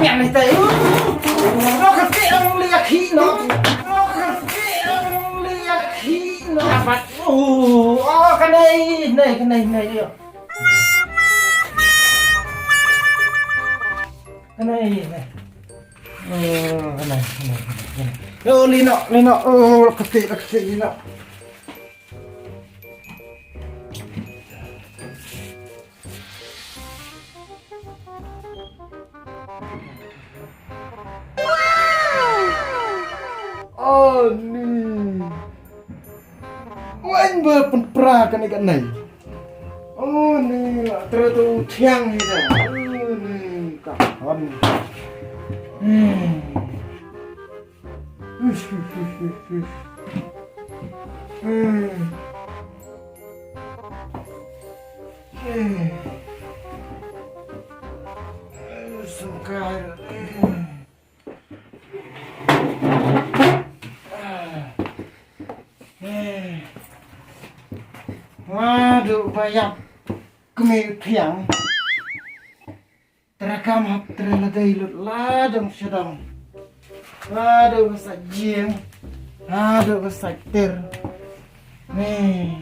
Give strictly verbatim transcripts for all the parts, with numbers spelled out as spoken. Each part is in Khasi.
Piang ni tai. No ka ti ang li aki no. No ka ti ang li aki no. Abat. Oh, oh, ka nei, nei, ka nei, nei, yo. Ka nei, nei. Oh, ka nei, ka nei, ka nei. Oh, lino, lino. Oh, ka ti, ka ti, lino. Ani. Wan ba pynpra kane kane. Ani, la tre tu thiang hi da. Ani, ka hon. Hmm. Ush, ush, ush, ush, ush. Hmm. Eh. Eh, sengkar. Eh. Eh. Waduh, bayap. Kemih piang. Terekam hap terela dei lut ladang sedang. Aduh, ba sait jieng. Aduh, ba sait ter. Ni.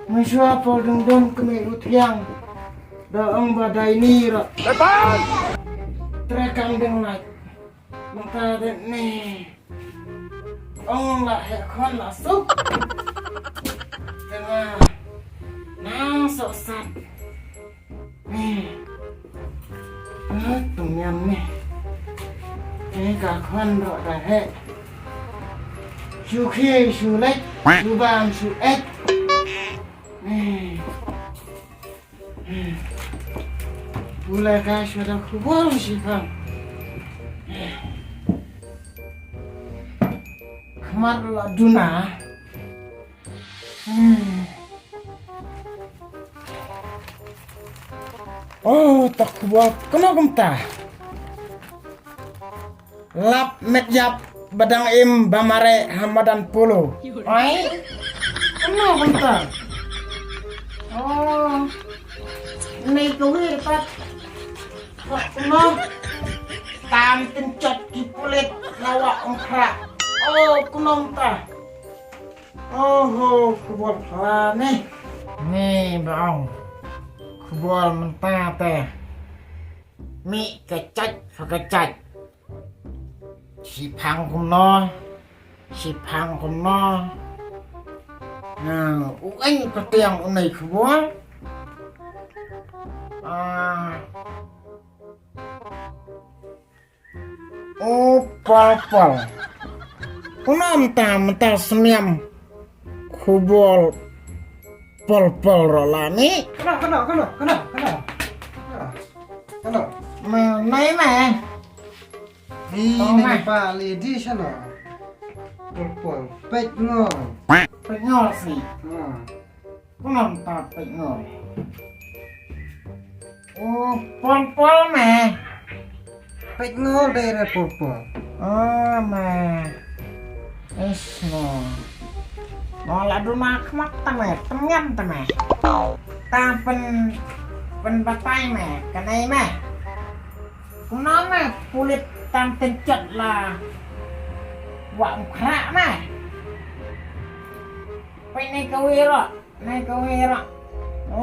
Mynshuwa por dang don kemih u thiang. Da ong ba dai ni ra. Terekam dang lait. Mynta dei ni. Ong la heh khon la suk. Tengah. Nang sok sat. Ni. Ah, tu niam ni. Ni ka khon ro da heh. Shu khie, shu leit, shu bam, shu et. Ni. Pule ka shu da khubor shi pang. Khmat la duna. Oh, ta khubor kano kumta. Lap met ïap ba dang im ba mareh ha madan Polo. Ai? Kumno kumta? Oh. Nei kawei pat. Kumno? Tam tynchot ki pulit na Wah Umkhrah. Oh, kumno kumta? Oho, khubor phla ne. Ni ba ong. Khubor mynta te. Mih ka chait, ka chait. Shiphang kumno, shiphang kumno. Na, u eng ka tiang u nei khubor. Ah. U Pol Pol. Kumno mynta, mynta sniam khubor Pol Pol ro lani. Kano, kano, kano, kano, kano. Kano. Ma, mai, mai. Di, tong ni mai. Ba li di sana. Pol Pol. Peit ngol. Peit ngol si. Ha. Kumno mynta peit ngol. Oh, Pol Pol me. Peit ngol dei re Pol Pol. Oh, me. Is no. Mo la duna khmat ta me, tyngen ta me. Ta pyn, pynbatai me, kane me. Kumno me, pulit tam tynchot la Wah Umkhrah me. Peit ne kawei ro. Nai kawei ro.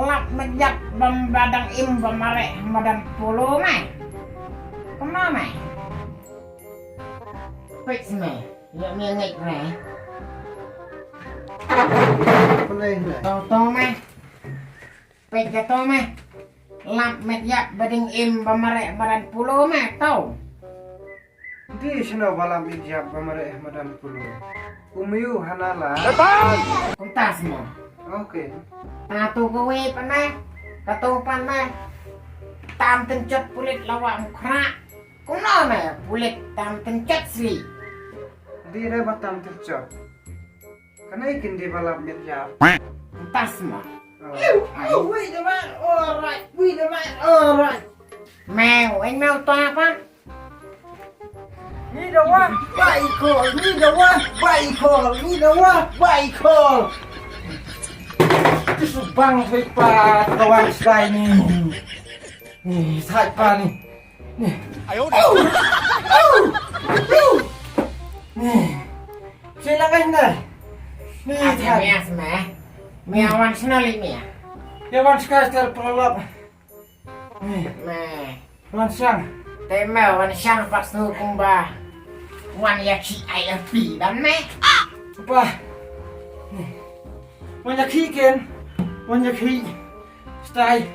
Lap met ïap bam ba dang im ba mareh madan Polo me. Kumno me? Peit me. Ïa me ngeit me. Pynlei, pynlei. Tong tong me. Peit ka tong me. Lap met ïap ba dang im ba mareh madan Polo me. Tong. Di shano ba lap met ïap ba mareh madan Polo? Kumyu hana la. Kumta sma. Okay. Ta tu kawei pat me. Ka tu pat me. Tam tynchot pulit la Wah Umkhrah. Kumno me pulit tam tynchot sli. Di re ba tam tynchot. Kane kin di ba lap met ïap. Kumta sma. Oh. Ew, oh, wait a minute. All right. Wait a minute. All right. Meu, eng meu ta pat. Ni da wah, ba i khol, ni da wah, ba i khol, ni da wah, ba i khol. Ki su bang thoi pa ka wan stai ni. Ni sai pa ni. Ni. Ni. Sila kan dah. Ni. Ati than. Mia sma. Mia wan sna li mia. Ya wan skai stel pelolop. Ni. Me. Wan siang. Te me wan siang pak snu kumba. Wan ya ki ai api dan me. Apa? Ni. Wan ya ki ken. Wan ya ki. Stai.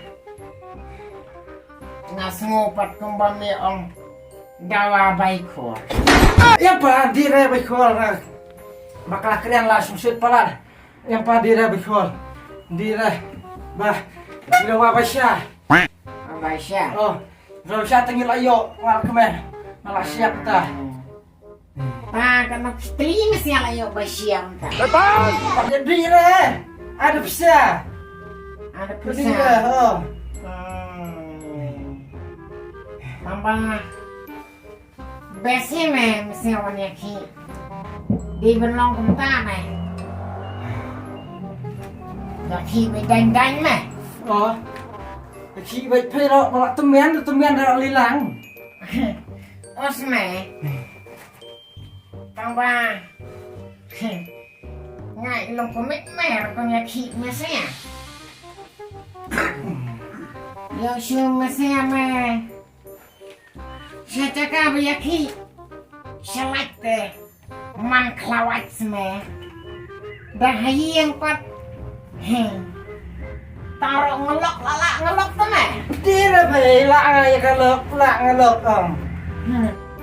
Nga sngew pat kumba me ong dawa bai khor. Ïa pa, dih re bai khor nga. Bakla krian la sumsut palat. Ïa pa, dih re bai khor. Dih re. Bah. Dih re wa bai sha. Bai sha. Oh. Bai sha tengil ayo ngal kemeh. Ngal siap ta. Ta ka nok tli mesti ala yo basiam ta. Pak jadi re. Ada pisa. Ada pisa. Jadi re. Oh. Hmm. Tambah besi me mesti wan ya ki. Di benlong kumta me. Ya ki me dan dan me. Oh. Ya ki baik phe ro malak temen temen ro lilang. Os me. Tang ba. Nga ilong komit mer ko nya ki nya saya. Yo shu nya saya me. Sha chaka ba ya ki. Sha lait te. Man khlawait sme. Da hayeng pat. He. Taro ngelok lala ngelok tu me. Tira phi la nga ya ka lok la ngelok ong.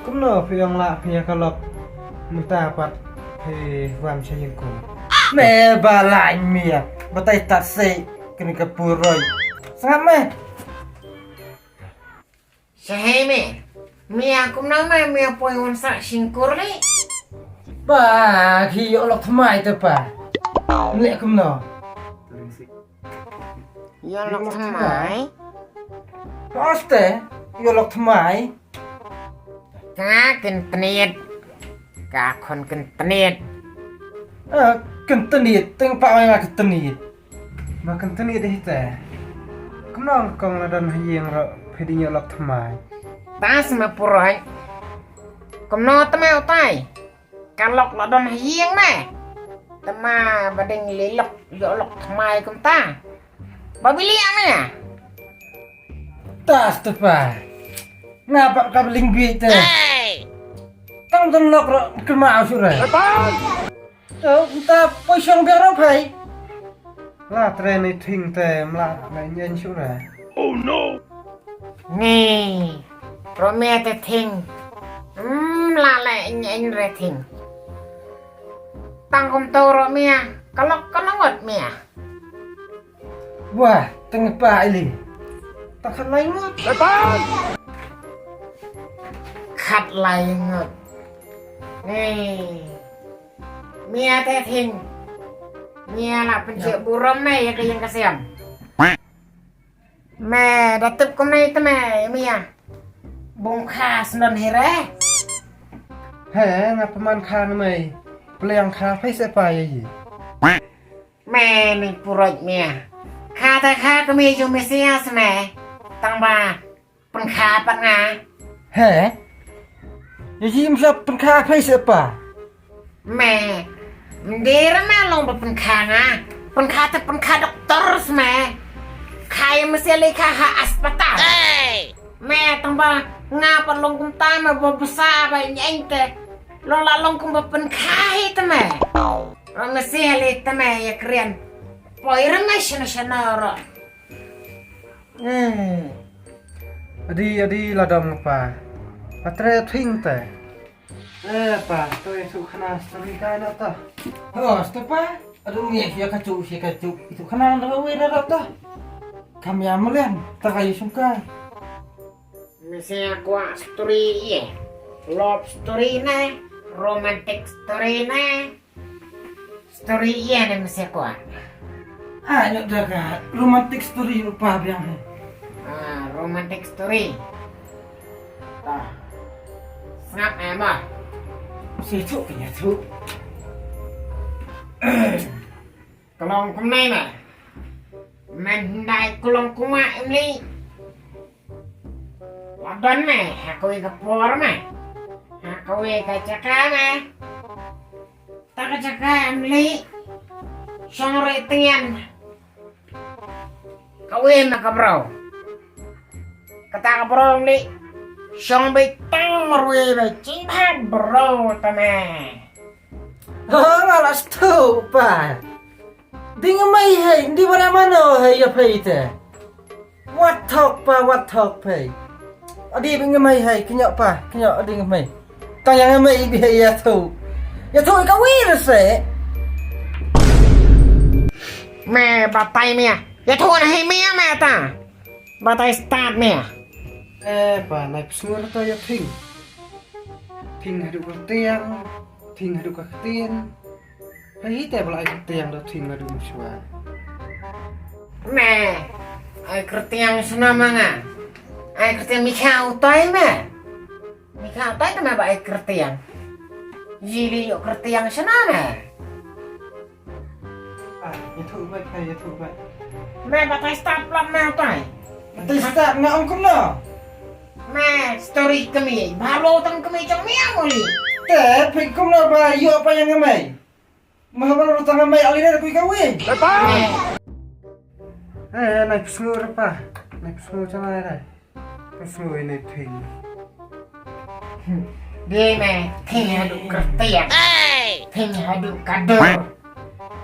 Kumno phi ong la phi ya ka lok. Mynta pat phi wan sha ïing kum. Me ba la mia. Batai tat se kini ka puroi. Sngap me. Sahai me. Mia kumno me mia poi wan sa shingkur le. Ba ki yo lok tmai te pa. Le kumno. Yo lok tmai. Paste yo lok tmai. Ka kin tnit. Ka khon kin tnit. Ah, kin tnit, teng pa mai ma kin tnit. Ma kin tnit deh te. Kumno kong la don ha ïing ro phi ding yo lok tmai. Tas ma puroi. Kumno tmai utai. Ka lok la don ha ïing me. Tma ba ding li lok yo lok tmai kumta. Ba bili ame. Tas te pa. Nga pa ka bling bi te. Tang don lok ro kma sure. To ta poi shong biang ro phai. La tre ni thing te mla na nyen shu re. Oh no. Ni. Ro me te thing. Hmm, la le nyen re thing. Tang kum to ro me. Kalok ka ngot me. Wah, teng pa ili. Ta khat lai ngot. Khat lai ngot. Ni. Mia te thing. Mia la pynche burom me ya ka ïing ka sem. Me da tip kumne te me mia. Bung kha snon hire. He nga pman kha ngai. Pliang kha phai se pa ya yi. Me ni puroj mia. Kha ta kha kami ju mesias me. Tang ba. Pynkha pat nga. He? Ya ji msa pynkha phai se pa. Me. Mdira me long ba pynkha nga. Pynkha te pynkha doktor sme. Kha ya mse le kha ha aspatal. Me tang ba nga pat long kumta me ba bsa ba nyeng te. Long la long kum ba pynkha hi te me. Ro mse le te me ya kren. Poi re me shana shana ro. Hmm. Adi adi ladom pa. Patre thing te. Eh pa, to itu khana story kai na ta. Oh, sto pa. Aduh, ya ya kacu ya kacu. Itu khana na we na ta. Kam ya melian, ta kayu sungka. Mese kwa story ye. Love story ne, romantic story ne. Story ïa ne mesti ko. Ah, nyok da ka romantic story rupa biang he. Ah, romantic story. Ah. Sngap eh ma. Si tu kenya tu. Kelong kumne ma. Men ndai kelong kuma imli. Don me, ha kawei ka por me. Ha kawei ka jaka me. Ta ka jaka em li. Shong re tien. Kawei me ka bro. Kata ka bro em li. Shong beit tang marwei beit jingbha bro ta me. Oh, nga la stu pa. Ding mei hei, ndi bara mano hei ya pei te. Wat thok pa, wat thok pei. Adi bing mei hei, kynyo pa, kynyo adi mei. Tang yang mei bi hei ya thu. Ya thu ka wir se. Me batai me. Ya thu na hei me me ta. Batai start me. Eh, pa, nai psngur to ya thing. Thing hadu ka tiang, thing hadu ka ktien. Hei te bala ai kyrtiang da thing la dum shwa. Me, ai kyrtiang shna ma nga. Ai kyrtiang mi kha utai me. Mi kha utai te me ba ai kyrtiang. Ji li yo kyrtiang shna me. Ah, ya thu bai, ya thu bai. Me ba tai start plat me utai. Tai start nga ong kumno. Me story kami, baro tang kami jong me amuli. Te phi kumno ba yo pa yang ngamai. Mahabar rutang mai ali na kui kawi. Eh, nai psngur pa. Nai psngur chama rai. Psngur nai thing. Dei me, thing hadu kyrtiang. Thing hadu kadur.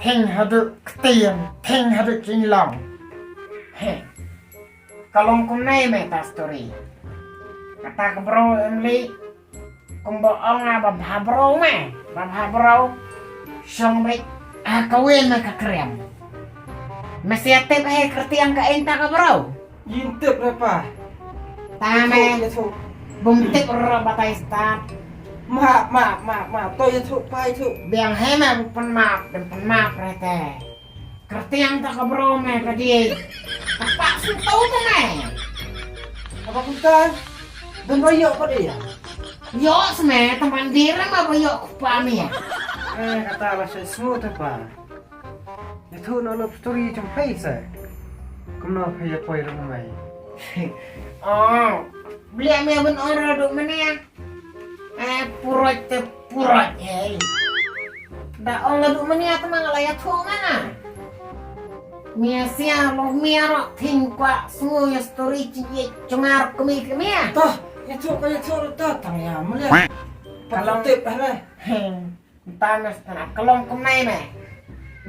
Thing hadu ktien. Thing hadu jinglong. He. Ka long kumne me ta story. Kata ka bro em li. Kumba ong nga ba bha bro me, ba bha bro. Shong beit ha kawei me ka krem. Me sia tip he kyrtiang ka eng ta ka bro. Yin tip re pa. Ta me. Bum tip ro ba tai start. Ma, ma, ma, ma, to ya thu pa ya thu. Biang he me bum pynmap, bum pynmap re te. Kyrtiang ta ka bro me ka dei. Ka pak sngewthuh ta me. Apa kumta? Don ba ïoh pat ïa. Ïoh sngewthuh ta man dei re ma ba ïoh kpa me. Eh, kata la sngewthuh ta pa. Ïathuh noh love story jong phi sa. Kumno phi ïa poi rong mai. Oh, blia me ban ong ra duk mane. Eh, purot te purot, eh. Da ong la duk mania te ma nga la ïathuh ma nga. Mia sia lo mia ro thing kwah sngew ïa story jingïeit jong nga ruh kmie kmie. Toh, ïathuh ka ïathuh ruh toh tang ïa mlia. Ka long tip hana. Hmm. Mynta me sngewthuh ka long kumne me.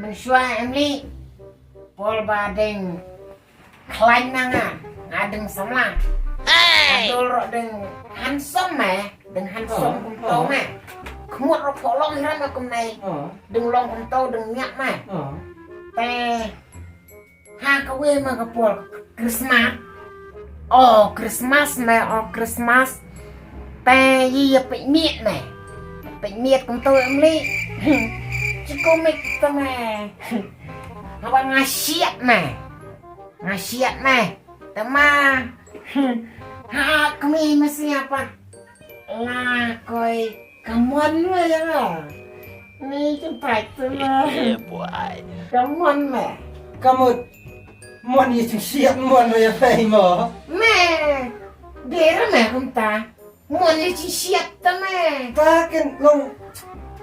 Mynshuwa em li. Por ba deng khlaiñ na nga, nga deng samla. Ka dul ruh deng handsome me, deng handsome kumto me. Khmut ruh phoh long hiram me kumne. Deng long kumto deng ñiah me. Te ha kawei me ka por Christmas. Oh Christmas me, oh Christmas. Te ïa peit miet me. Peit miet kumto em li. Chi komik te me. Haba nga siat me. Nga siat me. Te ma. Ha kmie me sia pat. La koi ka mon me ïa nga. Ni jingpait te me. Yeah boy. Ka mon me. Ka mut mon ïa jingsiat mon me ïa phi mo. Me. Dei re me kumta. Mon ïa jingsiat te me. Ta ken long.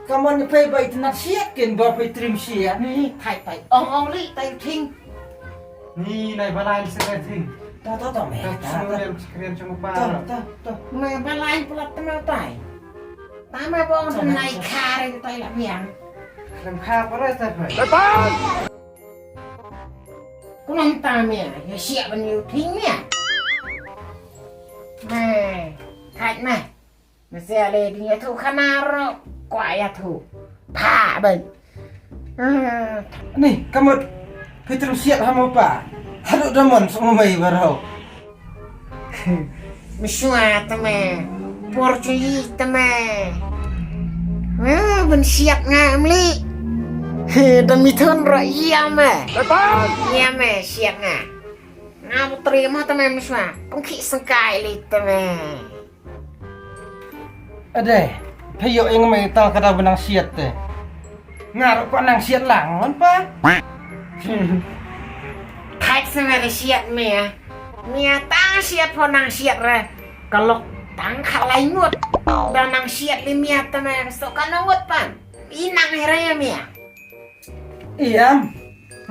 Ka mon ïa phi ba itynnat siat ken ba phi trim siat. Ni thait thait ong ong li tai thing. Ni nai balai ni sekret thing. Ta ta ta me. Ta ta ta. Sekret jong pa. Ta ta ta. Me balai pula te me tai. Ta me bong nai kare tai la biang. Lem kha pare ta phi. Kumno ta me ïa siat ban ïa thing me. Me thait me. Mynsiem le ding ïathuh khana ruh kwah ïathuh. Pha beit. Ni ka mut phi trim siat ha mo pa. Haduh da mon suk mo mei baroh. Mynshuwa te me. Por chu yi te me. Ban siat nga em li. Da mi thun ruh ïa me. Ïa me siat nga. Nga ba trim ha te me mynshuwa. Pynkhih sengkai li te me. Ade, phi ïoh ïa nga me tang ka dang ba nang siat te. Nga ruh kwah nang siat lang ngan pa. Thait sa me re siat me. Mia tang siat pho nang siat re. Ka lok tang khatlai ngut. Da nang siat li mia ta me, so ka nang ngut pan. I nang hera ya mia. Ïam,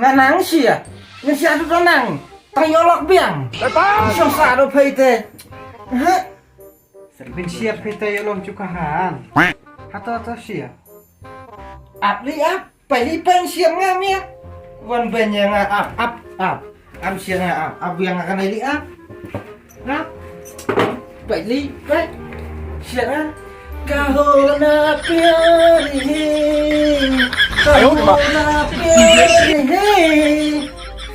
nga nang sia. Nga sia tu nang. Tang ïoh lok biang. Song sa do phai te. Ha? Bin siat phai te ïoh lom chuka han. Hato to sia. Ap li ap. Pai li pen siat nga mia. Wan ben ya nga ap ap ap. Ap siat nga ap ap biang nga kanai li ap. Ap. Pai li pai. Siat nga. Kahona pyari. Kahona pyari.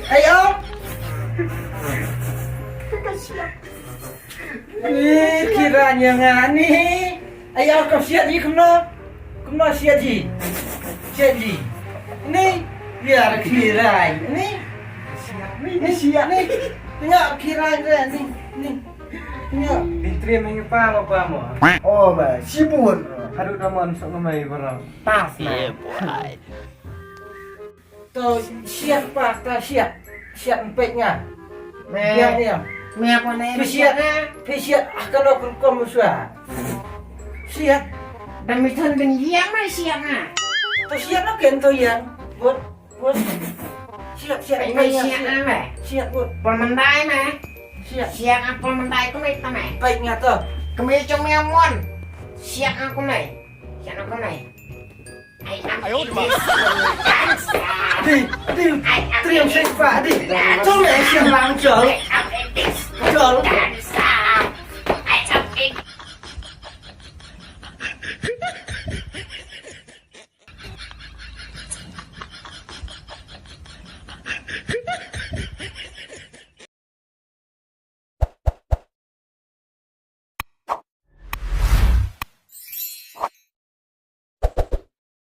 Ayo. Ni kira nya nga ni. Ayo kau siat ni kena. Kena siat ji. Siat ji. Ni biar kira ni. Ni siat ni. Tengok kira ni ni. Ni. Tengok. Bintri mengepa apa mo? Oh ba sibun. Aduh daman sok ngemai barang. Pas na. To siat pa ta siat. Siat empek nga. Biar ni ya. Me apa ne? Pesiat. Pesiat ah kalau kun kom sua. Siat. Dan mitan ben yang mai siat na. To siat lo ken to yang. Bot bot. Siat siat. Ai mai siat na me. Siat bot. Pon mendai me. Siat. Siat apa mendai ko me ta me. Baik nga to. Kemai cong me mon. Siat aku me. Siat aku me. Di, di, triang sing pa di. Tong le siang lang jol. Jol.